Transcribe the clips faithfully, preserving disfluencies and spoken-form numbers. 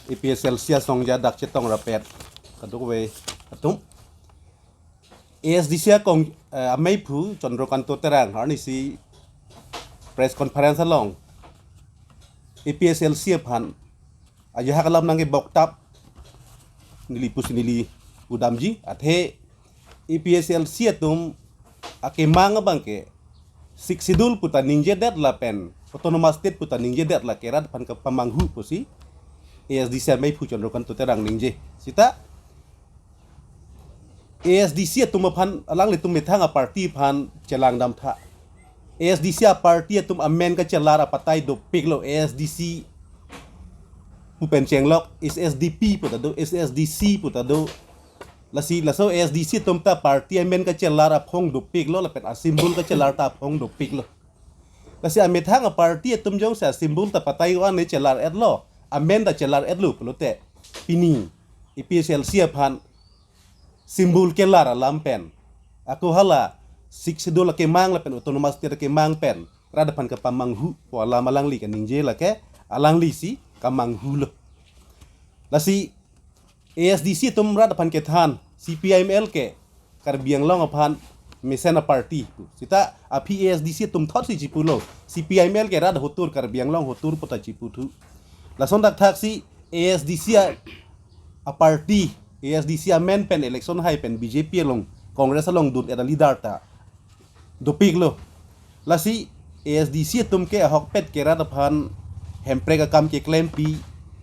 APHLC asong ja dak chetong rapet kadokave atum. ASDC akong, eh, ameiphu Chandrakanta Terang arnisi press conference along APHLC aphan ajahak alam nangkeboktap neli pusi neli pudamji, athe APHLC atum akemang abangke Sixth Schedule puta ningjedet lapen Autonomous State puta ningjedet lake rat aphan kepamanghu pusi ASDC ameiphu Chandrakanta Terang ningje. Sita ASDC atum aphan, alanglitum methang aparty aphan chelangdamtha. ASDC aparty atum amen kachelar apatai dopiklo. ASDC pu pen chenglok, ASDP puta do, ASDC puta do. Lasi laso ASDC atum ta party amen kachelar aphong dopiklo, lapen asymbol kachelar ta aphong dopiklo. Lasi amethang aparty atum jongsi asymbol ta patai-o an chelar-etlo, amen ta chelar-etlo pulote, pini APHLC aphan symbol kelar alam pen, ako hala Sixth Schedule akemang lapen Autonomous State akemang pen rat aphan kepamanghu pu alam alangli kaningje lake, alanglisi kamanghulo. Lasi ASDC atum rat aphan kethan, CPIML ke Karbi Anglong aphan mesen aparty pu. Sita aphi ASDC atum thotsi chipulo, CPIML ke rat ahotur, Karbi Anglong ahotur puta chiputhu. Lason thakthaksi ASDC a, aparty, ASDC amen pen election hai pen BJP along, Congress along dun-et a-leader ta dopiklo. Lasi ASDC atum ke ahokpet ke rat aphan hemprek akam keklempi,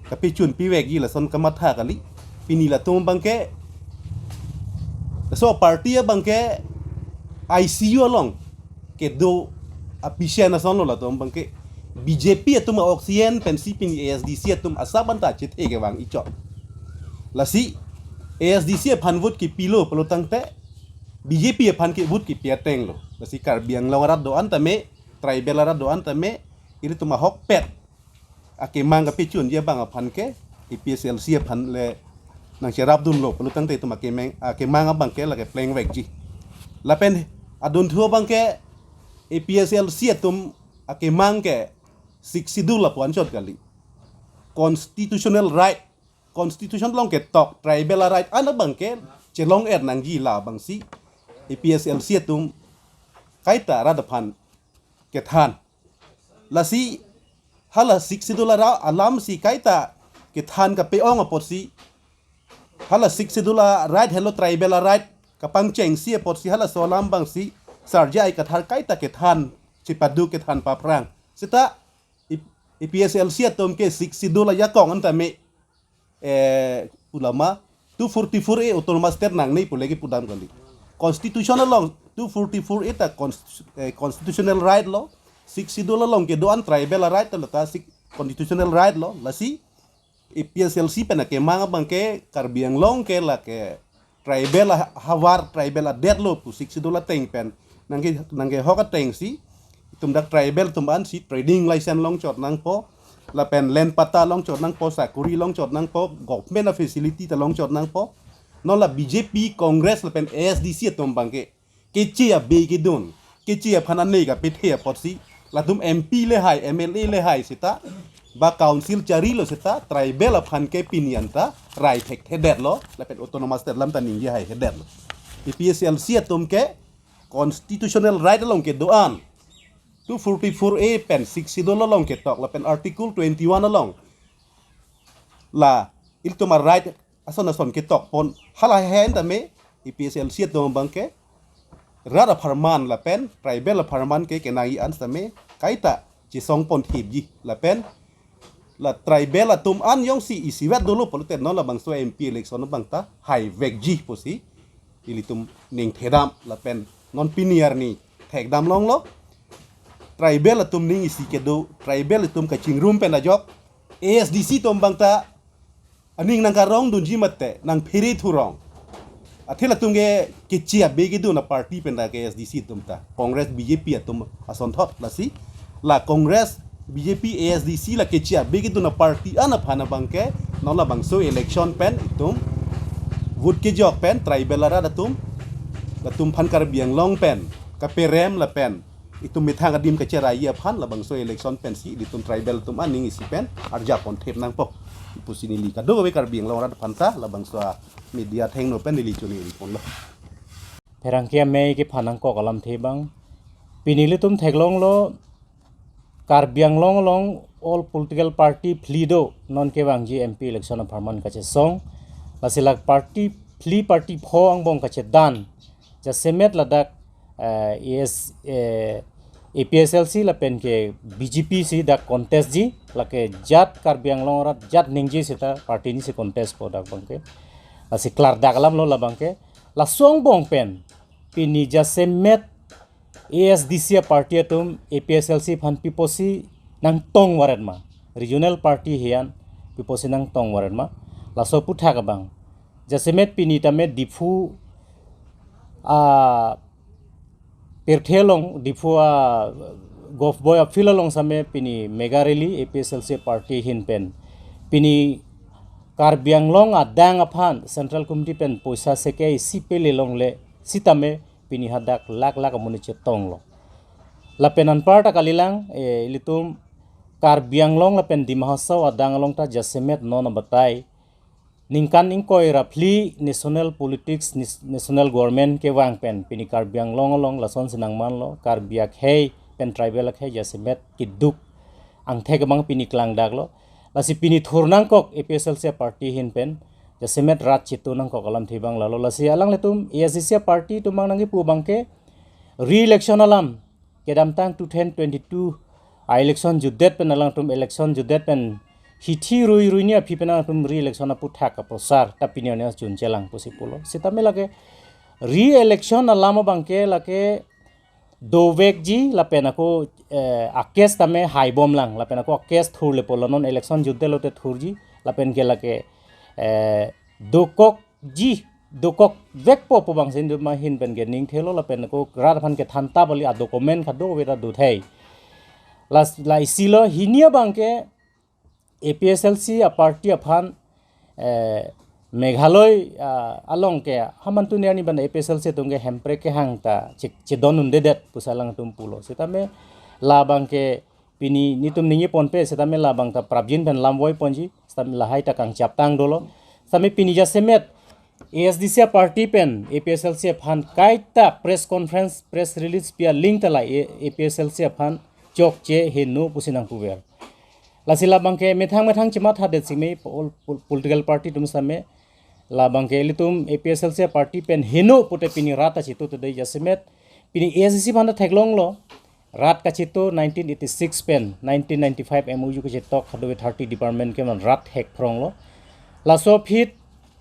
kapechunpi vekji lason kamatha kali. Pini latum abangke laso aparty abangke ICU along kedo a-patient asonlo latum abangke. BJP atum a-oxygen pensi pini ASDC atum asap anta chethe kevang ichot. Lasi ASDC aphan vote kipilo pulo tangte BJP aphan ke vote kipi atenglo. Lasi Karbi Anglong arat do-an tame, tribal arat do-an tame, ilitum ahokpet akemang kapechunji abang aphan ke APHLC aphan le nangcherapdunlo pulo tangte itum akemang, akemang abangke lake plengvekji. Lapen adunthu abangke APHLC atum akemang ke Sixth Schedule lapu anchot kali. Constitutional right, Constitution along ketok tribal a-right an abangke chelong-et nangji, labangsi APHLC atum kaita rat aphan kethan. Lasi hala Sixth Schedule ara alamsi kaita kethan kape-ong apotsi, hala Sixth Schedule a-right helo tribal a-right kapangchengsi apotsi halaso alam abangsi Sar J I Kathar kaita kethan, chipadu kethan paphrang. Sita A P, APHLC atum ke Sixth Schedule ajakong an tame, eh, ulama two forty-four A Autonomous State nangne pu lake pudam kali. Constitution along two forty-four A ta const-, eh, constitutional right lo. Sixth Schedule along kedo-an tribal a-right ta lata six constitutional right lo. Lasi APHLC pen akemang abangke Karbi Anglong ke lake tribal a-, havar, tribal adet lo pu Sixth Schedule ateng pen nangke, nangkehok atengsi itum dak tribal atum ansi trading license longchot nangpo, lapen land patta longchot nangpo, sakori longchot nangpo, government a-facility ta longchot nangpo. Non la BJP, Congress lapen ASDC atum abangke keche abe kedun, keche aphan ane kapethe apotsi latum MP le hai, MLA le hai seta, ba council charilo seta tribal aphan ke pini anta rai thekthedetlo, lapen Autonomous State alam ta ningje haihedetlo. APHLC atum ke constitutional right along kedo-an two forty-four A pen Sixth Schedule along ketok lapen Article twenty-one along la ilitum a-right ason ason ketokpon, hala hen tame APHLC atum abangke rat apharman lapen tribal apharman ke kenangji an tame kaita chesongpon thipji, lapen la tribal atum an jongsi isivet dolo pulote non labangso MP election abang ta haivekji pusi ilitum ningthedam, lapen non pini arni thekdam longlo. Tribal atum ning isi kedo, tribal atum kachingrum pen ajok ASDC atum abang ta aning nangkarongdunji mate nangphere thurong. Athe latum ke keche abe kedun a-party pen ta ke ASDC atum ta, Congress, BJP atum asonthot. Lasi la Congress, BJP, ASDC la keche abe kedun a-party an aphan abangke non labangso election pen itum vote kejok pen tribal arat atum, latum aphan Karbi Anglong pen kaperem lapen itum methang adim kacherai aphan labangso election pensi ilitum tribal atum aning isi pen arjapon thip nangpo. pusi neli kadokave Karbi Anglong arat aphanta labangso a media athengno pen neli choningri ponlo. Pherangke amei kephan nangkok alamthe abang, pini ilitum theklonglo Karbi Anglong along all political party phli do non kevangji M P election apharman kachesong. Lasi la party phli party pho angbong kachedan jasemet ladak eh, A S, eh, A P H L C lapen ke B J P si dak contest ji, lake jat Karbi Anglong arat jat ningje seta party ni si contest po dak abangke. Lasi klardak alamlo labangke. Laso angbong pen pini jasemet A S D C a party atum A P H L C aphan pi apotsi nangtong varet ma, regional party he-an pi apotsi nangtong varet ma, laso aphuthak abang. Jasemet pini tame Diphu a pirthe along, Diphu a Govt Boys a field along same pini mega rally A P H L C party ahin pen pini Karbi Anglong adang aphan Central Committee pen poisa seke isi pele longle sitame pini hadak lak lak amonit chetonglo. Lapen anparta kalilang, eh, ilitum Karbi Anglong lapen Dima Hasao adang along ta jasemet non abatai ningkan ingkoi ra phli national politics, nis-, national government kevang pen pini Karbi Anglong along lasonsi nangmanlo, Karbi akhei pen tribal akhei jasemet keduk angthek abang pini klangdaklo. Lasi pini thur nangkok A P H L C party ahin pen jasemet rat chetu nangkok alamthe abang lalo. Lasi alanglitum A S D C party atum abang nangkipu abangke re-election alam kedamtang two thousand twenty-two a election jutdet pen alangtum election jutdet pen hithi rui rui ni aphi pen alangtum re-election aphuthak kaprosar ta pini arni chun chelang pusi pulo. Sitame lake re-election alam abangke lake dovekji lapen ako, eh, a case tame haibomlang lapen ako a case thurle pulo, non election jutdet lote thurji lapen ke lake, eh, dokokji, dokokvekpo pu abangsi itum ahin pen ke ningthelo lapen ako rat aphan kethan ta bali a document kadokave ta dothei. Las, la isilo hini abangke A P H L C a party aphan, eh, Meghalaya, ah, along ke hamantu ni arni ban A P H L C atum ke hemprek kehang ta che-, chedon undedet pusi alangtum pulo. Sitame labangke pini netum ningje ponpe, sitame labang ta prapjin pen lam voi ponji, sitame lahai ta kangchaptang dolo. Sitame pini jasemet A S D C a party pen A P H L C aphan kaita press conference, press release pi aling ta la A-, A P H L C aphan chokche heno pusi nangpuver. Lasi labangke methang methang chemathadet si me pol-, pol-, political party atum same labangke ilitum A P H L C party pen heno pute pini rat ta chetu te dei jasemet. Pini A S D C aphan ta theklonglo. Rat kachetu nineteen eighty-six pen nineteen ninety-five M O U kachetok kadokave thirty department ke man rat thekphronglo. Laso aphi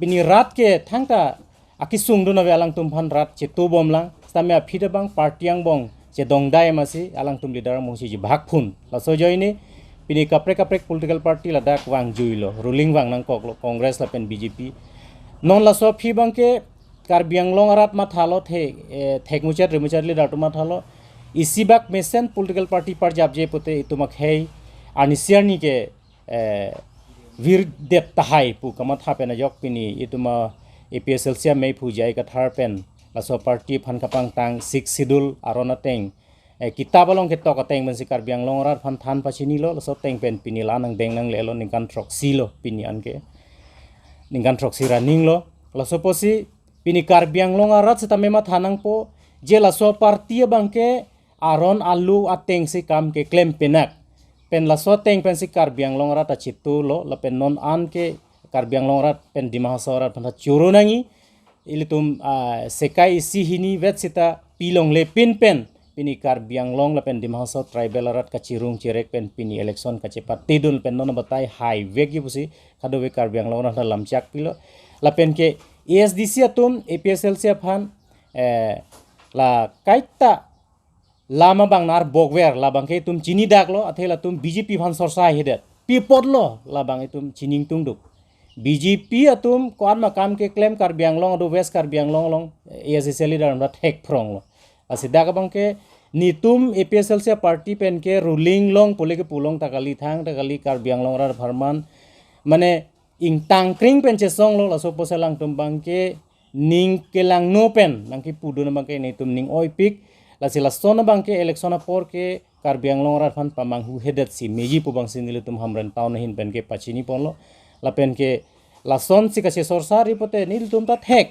pini rat ke thangta akesung dun ave alangtum aphan rat chetubomlang. Sitame aphi ta bang party angbong chedongdai masi alangtum leader mungsi jibhak phun. Laso ajoine pini kaprek kaprek political party ladak vangjuilo, ruling vang nangkoklo, Congress lapen B J P. Non laso aphi abangke Karbi Anglong arat mathalo the, eh, thekmuchot rimuchot leader atum mathalo. Isi bak mesen political party parjapje pute itum akhei arnisi arni ke, eh, virdet tahai pu kamatha pen ajok pini itum a A P H L C amei phu J I Kathar pen laso party aphan kapangtang sixth schedule aron ateng, eh, kitap along ketok ateng pensi Karbi Anglong arat aphan than pachinilo, laso ateng pen pini la nangdeng nanglelo ningkan throksi lo pini anke. Ningkan throksi running lo. Laso apotsi pini Karbi Anglong arat sitame matha nangpo je laso party abangke aron alu atengsi kam keklem penak. Pen laso ateng pensi Karbi Anglong arat achetulo, lapen non an ke Karbi Anglong arat pen Dima Hasao arat aphan ta choro nangji. Ilitum, ah, sekai isi hini vet seta pilongle pin pen pini Karbi Anglong lapen Dima Hasao tribal arat kachirung chirek pen pini election kachepatedun pen non batai haivekji pusi kadokave Karbi Anglong arat aphan lamchak pilo. Lapen ke A S D C atum A P H L C aphan, eh, la kaita lam abang narbokver labangke itum chinidaklo, athe latum B J P aphan sorsa hedet. Pi apotlo labang itum chiningtungduk. B J P atum ko-an ma kam keklem Karbi Anglong ado West Karbi Anglong along A S D C leader atum ta thekphronglo. Lasi dak abangke netum A P H L C party pen ke ruling long pule kepu long ta kali, thangta kali Karbi Anglong arat apharman mane ingtangkring pen chesonglo, laso apotsi alangtum abangke ning kelangno pen nangkipudun abangke netum ning oipik. Lasi lason abangke election apor ke Karbi Anglong arat aphan pamanghu hedet si meji pu abangsi nelitum Hamren town ahin pen ke pachini ponlo. Lapen ke lasonsi kachesorsa ri pote nelitum ta thek.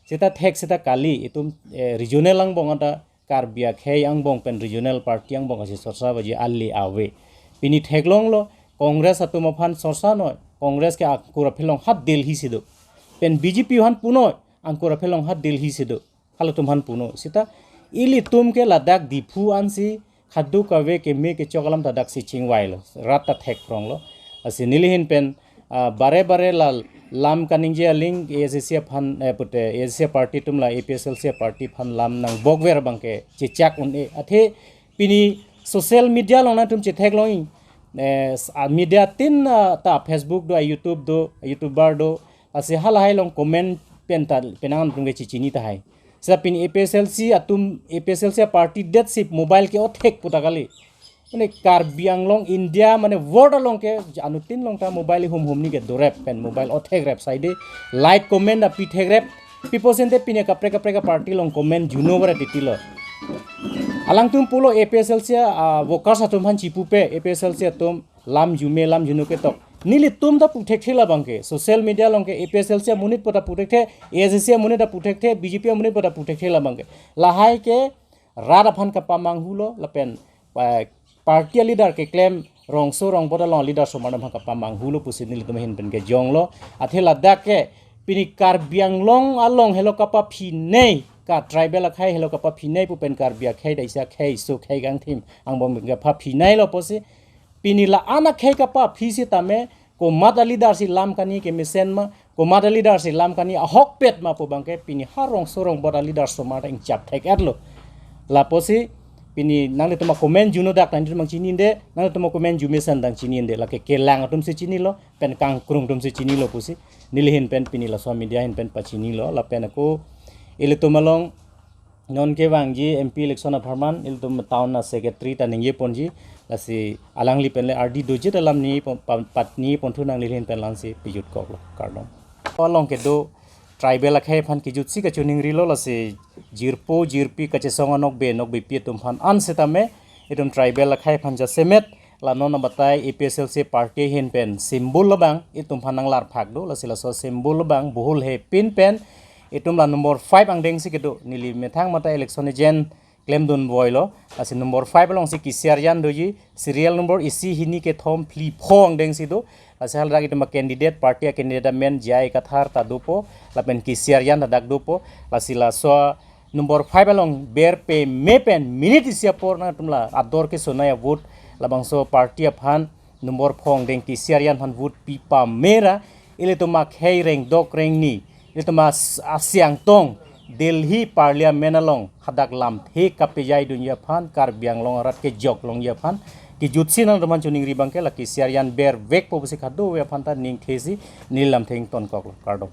Seta thek seta kali itum, eh, regional angbong ata Karbi akhei angbong pen regional party angbong kachesorsa baji ale ave. Pini theklonglo Congress atum aphan sorsa noi. Congress ke angkur aphelong hat Delhi si do. Pen B J P aphan punoi angkur aphelong hat Delhi si do. Halatum aphan punoi. Seta ilitum ke ladak Diphu ansi khadu kave keme kechok alam ta daksi chingvailo. Rat ta thekpronglo. Lasi nelihin pen, ah, bare bare la lam kaningje aling A S D C aphan, eh, pute A S D C party atum la A P H L C party aphan lam nangbokver abangke chechak un-e. Athe pini social media along nangtum chetheklong-i. Eh, s-, ah, media tin, ah, ta Facebook do, ah, YouTube do, ah, YouTuber do. Lasi halahai along comment pen ta penang atum ke chechini tahai. Seta pini A P H L C atum, A P H L C party det si mobile ke othek pu ta kali. Mane Karbi Anglong India mane world along ke anuttin along ta mobile hum humni ke dorep pen mobile othekrep side like comment api thekrep. Pi apotsi ante pini kaprek kaprek party along comment juno bara titilo. Alangtum pulo A P H L C, ah, workers atum aphan chipupe A P H L C atum lam jume lam juno ketok. Nelitum ta puthekthe labangke. Social media along ke A P H L C amonit po ta puthekthe, A S D C amonit ta puthekthe, B J P amonit po ta puthekthe labangke. Lahai ke rat aphan kapamanghulo lapen, eh, party aleader keklem rongso rongbot along aleader osomar aphan kapamanghulo pusi nelitum ahin pen kejonglo. Athe ladak ke pini Karbi Anglong along helo kapaphinei, ka tribal akhei helo kapaphinei pu pen Karbi akhei ta isi akhei so khei kangthim angbong kapaphineilo pusi pini la-an akhei kapaphi sitame komat aleader si lam kani kemesen ma, komat aleader si lam kani ahokpet ma pu abangke pini ha rongso rongbot aleader osomar ta ingchap thek-etlo. Lapusi pini nanglitum acomment juno dak nanglitum chininde, nanglitum acomment jumesen dang chininde, lake kelang atum si chinilo, pen kangkrung atum si chinilo pusi nelihin pen pini laso media ahin pen pachinilo, lapen ako ilitum along non kevangji M P election apharman ilitum town a-secretary ta ningjeponji, lasi alangli pen le ardi doji ta lam ningje pon, pa-, pat ningjeponthu nanglihin pen langsi pijutkoklo, kardom. Along kedo tribal akhei aphan kejutsi kachiningrilo, lasi jirpo jirpi kachesong anokbe nokbepi atum aphan an setame itum tribal akhei aphan jasemet la non abatai A P H L C party ahin pen symbol labang itum aphan nanglarphak do, lasi laso symbol labang Bohul He pin pen itum la number five angdeng si kedo, neli methang mata election agent klemdunvoilo, lasi number five alongsi K C R Jan doji, serial number isi hini kethom phli pho angdeng si do, lasi haladak itum acandidate, party acandidate amen J I Kathar ta dopo, lapen K C R Jan ta dak dopo, lasi laso number five along ber peme pen minute isi apor nangtum la ador kesonai avote labangso party aphan number pho angdeng K C R Jan aphan vote pi pamera, ilitum akhei rengdok rengni, ilitum as-, asiangtong Delhi Parliament along hadak lamthe kapejaidunji aphan, Karbi Anglong arat kejoklongji aphan kejutsi nangtum aphan chiningri abangke la K C R Jan bervekpo pusi kadokave aphan ta ningthesi neli lamthe ingtonkoklo, kardom.